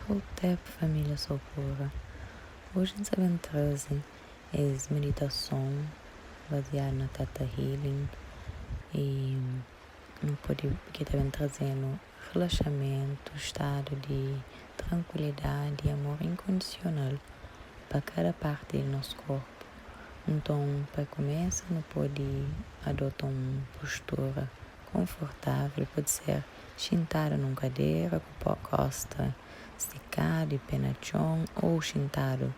Hotep família Sopura. Oji N sa ben traze es meditason baziadu na Theta Healing y nu pode ki ta ben traze-nu relaxamentu, stadu di trankuilidadi y amor inkondisional pa kada parti di nos korpu. Nton, pa kumesa nu pode adota un postura konfortável, pode ser xintadu nun kadera ku po kosta stikadu y pé na txon ô xintadu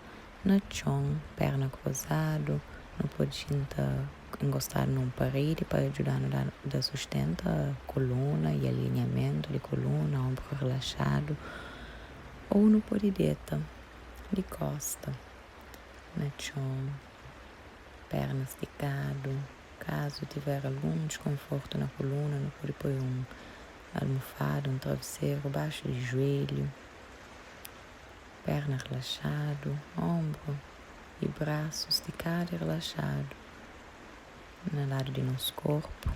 na txon, perna kruzadu, nu pode xinta ingostadu na un paredi pa djuda-nu da da sustentu a koluna y alinhamentu di koluna, onbru rilaxadu ô nu pode deta di kosta na txon, perna stikadu. Kazu tiver algun diskonfortu na koluna, nu pode poi un almofada, un traviseru baxu di juelhu, perna rilaxadu, onbru y brasu stikadu y rilaxadu na ladu di nos korpu,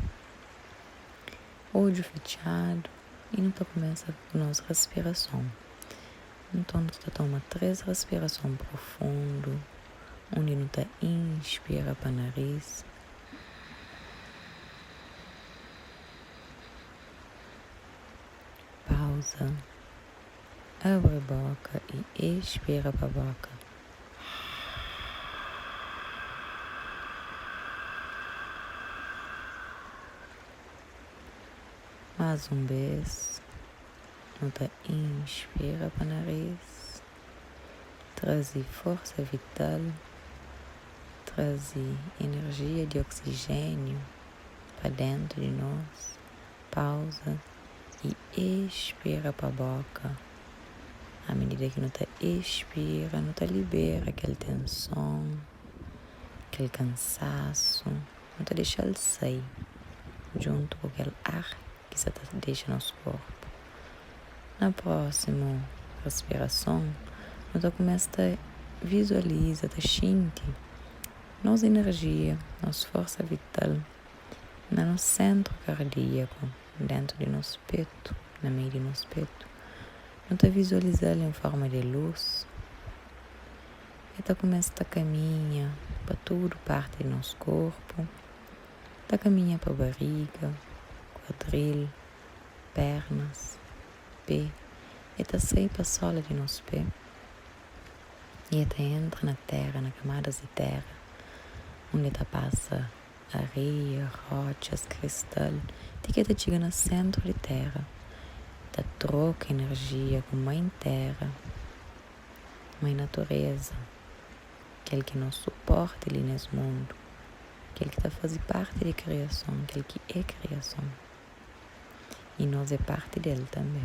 odju fitxadu y nu ta kumesa ku nos rispirason. Nton, nu ta toma 3 rispirason prufundu, undi nu ta inspira pa naris, pauza, abri boka y expira pa boka. Más un bês, nu ta inspira pa naris, traze forsa vital, traze enerjia di oksijéniu pa déntu di nos, pauza y expira pa boka. A medida ki nu ta expira, nu ta libera kel tenson, kel kansasu, nu ta dexa-l sai djuntu ku kel ar ki sa ta dexa nos korpu. Na prósimu respirason, nu ta kumesa ta vizualiza, ta xinti nos inerjia, nos forsa vital na nos sentru kardíaku, dentu di nos petu, na meiu di nos petu. Nu ta vizualiza-l en forma di lus, el ta kumesa ta kaminha pa tudu parti di nos korpu, ta kaminha pa bariga, kuadril, pernas, pé, el ta sai pa sola di nos pé y el ta entra na tera, na kamadas di tera, undi el ta pasa areia, rotxas, kristal, ti ki el ta txiga na sentru di tera, ta troka enerjia ku Mãe Tera, Mãe Natureza, kel ki nos suporti li nes mundu, kel ki ta faze parti di kriason, kel ki é kriason. Y nos é parti del tanbe.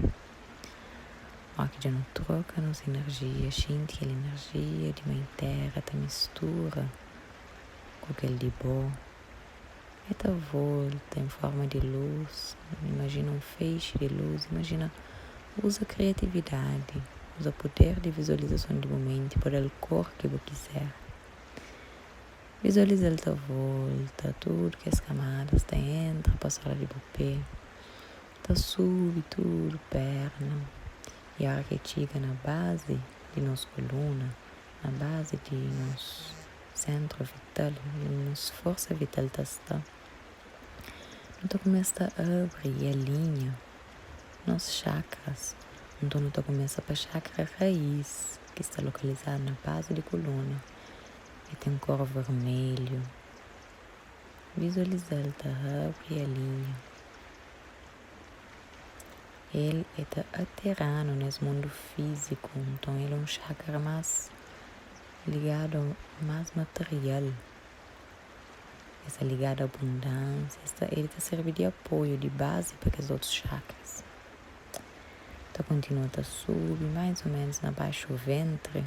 Óki dja nu troka nos inerjia, xinti kel inerjia di Mãe Tera ta mistura ku kel di bo, el ta volta en forma di lus, imajina un feixi di lus, imajina uza kriatividadi, uza puder di vizualizason di bu menti pa da-l kor ki bu kizer. Vizualiza-l ta volta, tudu kes kamadas ta entra pa sola di bu pé, ta subi tudu perna, y ora ki txiga na bazi di nos koluna, na bazi di nos sentru vital, di nos forsa vital ta sta, nu ta kumesa ta abri y alinha nos chakras. Nton nu ta kumesa pa chakra raiz, ki sta lokalizadu na bazi di koluna. El ten kor vermelhu. Vizualiza-l ta abri alinha. El é ta atera-nu nes mundu fíziku, nton el é un chakra más ligadu a más material. El sta ligadu a abundánsia, el sta el ta sirbi di apoiu, di bazi pa kes otus chakras. Ta kontinua ta subi más ô ménus na baxu ventri.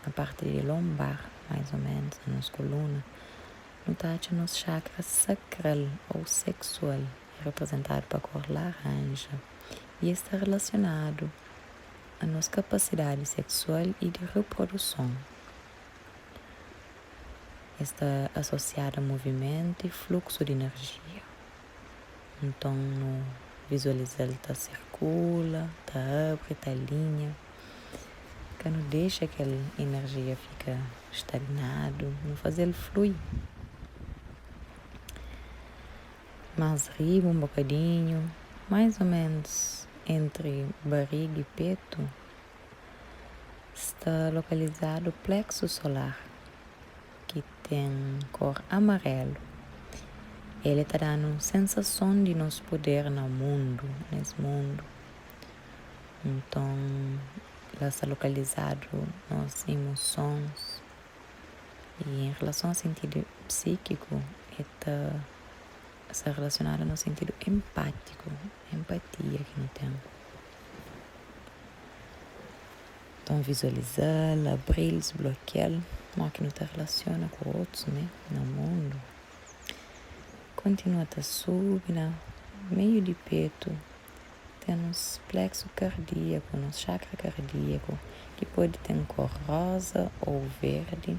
Na parti di lombar, mais ô ménus, na nos koluna, nu ta atxa nos chakra sakral ô seksual, é reprezentadu pa kor laranja y es sta relasionadu a nos kapasidadi seksual y di reproduson. Es sta asosiadu a movimentu y fluksu di inerjia. Nton, nu vizualiza-l ta sirkula, ta abri, ta alinha. Ka nu dexa kel enerjia fika stagnadu, nu faze-l flui. Más riba un bokadinhu, mais ô ménus entri bariga y petu, sta lokalizadu pleksu solar, ki ten kor amarelu. El ta da-nu sensason di nos puder na mundu, nes mundu. Nton, la sta lokalizadu nos imosons y en relason a sentidu psíkiku, el ta sta relasionadu a nos sentidu enpátiku, empatia ki nu ten. Nton, vizualiza-l, abri-l, disblokia-l, modi ki nu ta relasiona ku otus, né, na mundu. Kontinua ta subi na meiu di petu, ten nos pleksu kardíaku, nos chakra kardíaku, ki pode ten kor roza ô verdi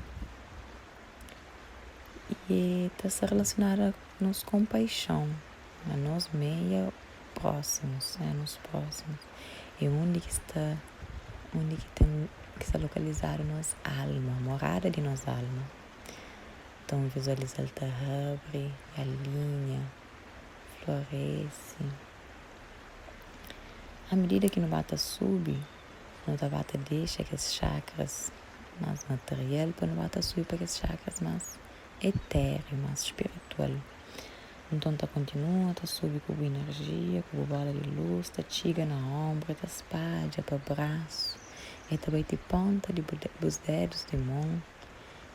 y ta sta relasionadu a nos konpaixon, a nos meia prósimus, a nos prósimus. É undi ki sta undi ki ten ki sta lokalizadu nos alma, morada di nos alma. Nton, vizualiza-l ta abri, alinha, florese. A medida ki nu ba ta subi, nu ta ba ta dexa kes chakras más material pa nu ba ta subi pa kes chakras más etéreo, más spiritual. Nton, ta kontinua ta subi ku bu enerjia, ku bu bola di lus, ta txiga na onbru, ta spadja pa brasu, e ta bai ti ponta di bus dedus di mon.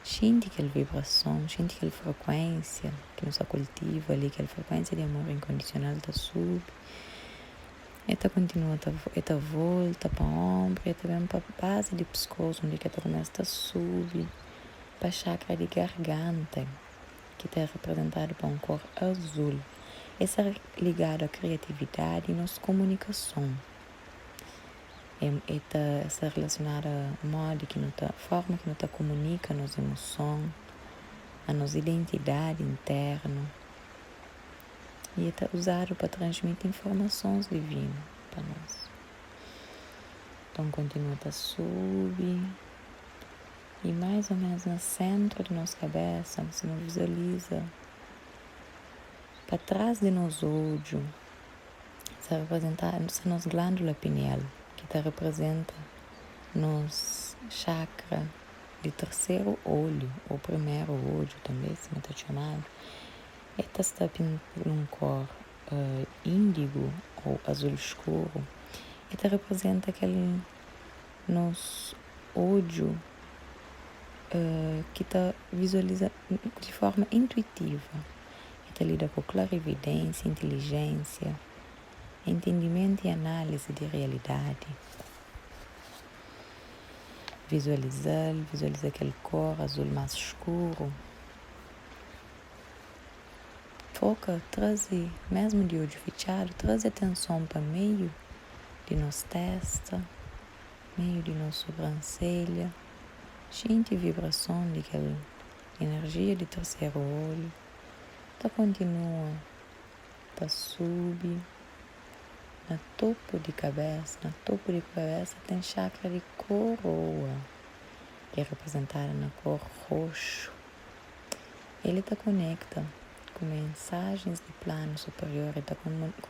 Xinti kel vibrason, xinti kel frekuénsia ki nu sta kultiva li, kel frekuénsia di amor inkondisional ta subi, e ta kontinua ta e ta volta pa onbru, e ta ben pa bazi di piskosu undi ki e ta kumesa ta subi pa chakra di garganta, ki ta reprezentadu pa un kor azul. E sta ligadu a kriatividadi i nos komunikason. E ta sta relasionadu a modi ki nu ta, forma ki nu ta komunika nos emoson, a nos identidadi internu. I e ta uzadu pa transmiti informasons divinu pa nos. Nton, kontinua ta subi i mais ô ménus na sentru di nos kabésa, si nu vizualiza pa tras di nos odju, sta reprezentadu sta nos glándula pineal, ki ta reprezenta nos chakra di terseru olhu ô primeru odju tanbê sima ta txomadu. El ta sta nun kor índigu ô azul skuru. El ta reprezenta kel nos odju ki ta vizualiza di forma intuitiva. El ta lida ku klarividênsia, intilijênsia, entendimentu i análisi di rialidadi. Vizualiza-l, vizualiza kel kor azul más skuru. Foka, traze, mésmu di odju fitxadu, traze atenson pa meiu di nos tésta, meiu di nos sobranselha. Xinti vibrason di kel enerjia di terseru olhu ta kontinua ta subi na topu di kabésa. Na topu di kabésa ten chakra di koroa, ki é reprezentadu na kor roxu. El ta konekta ku mensajens di planu superior, el ta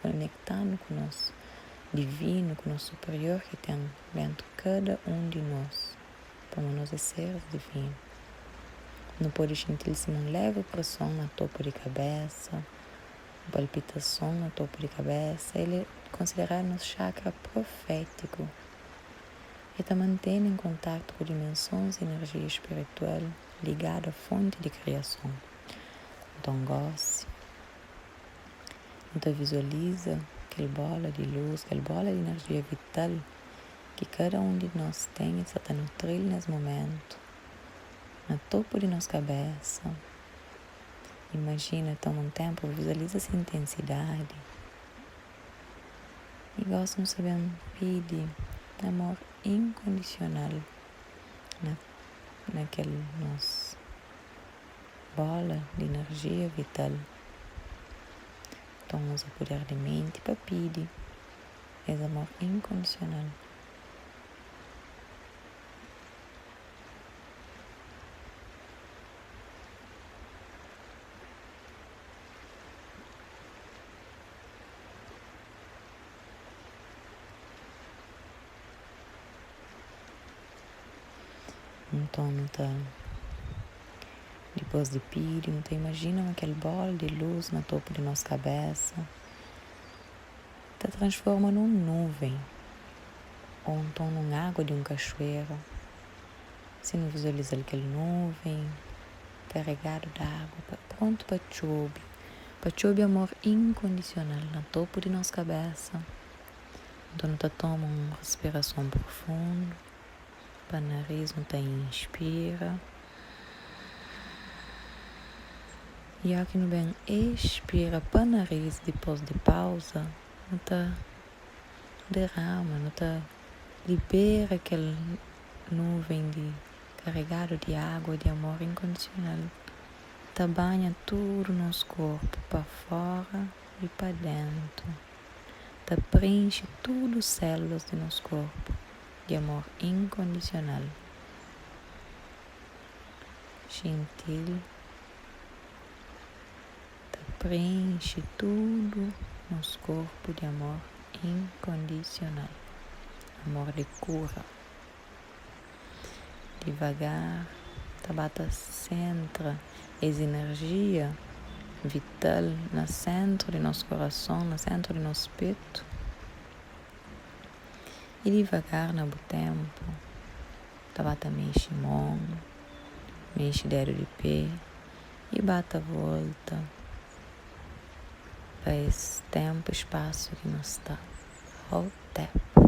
konekta-nu ku nos divinu, ku nos superior ki ten dentu kada un di nos, pamodi nos é seris divinu. Nu pode xinti-l sima un levi preson na topu di kabésa, un palpitason na topu di kabésa. El é konsideradu nos chakra profétiku. El ta mante-nu en kontaktu ku dimensons di inerjia spiritual ligadu a fonti di kriason. Nton, gósi, nu ta vizualiza kel bóla di lus, kel bóla di inerjia vital ki kada un di nos ten i sa ta nutri-l nes momentu, na topu di nos kabésa. Imajina, toma un ténpu, vizualiza se intensidadi. I gósi nu sta ben pidi amor inkondisional na na kel nos bóla di inerjia vital. Nton, uza puder di menti pa pidi es amor inkondisional. Nton nu ta, dipôs di pidi, nu ta imajina ma kel bóla di lus na topu di nos kabésa ta transforma nun núven ô nton nun agu di un kaxuera. Si nu vizualiza-l kel núven karegadu di agu prontu pa txobe, pa txobe amor inkondisional na topu di nos kabésa. Nton nu ta toma un respirason profundu pa nariz, nu ta inspira y óki nu ben expira pa nariz dipôs di pauza, nu ta derrama, nu ta libera kel núven di karegadu di agu di amor inkondisional ta banha tudu nos korpu pa fora y pa dentu, ta prenxe tudu sélulas di nos korpu di amor inkondisional. Xinti-l ta prenxe tudu nos korpu di amor inkondisional, amor di kura. Divagar ta ba ta sentra es inerjia vital na sentru di nos korason, na sentru di nos petu. I divagar na bu ténpu ta ba ta mexe mon, mexe dedu di pé i ba ta volta pa es ténpu i spasu ki nu sta. Hotep.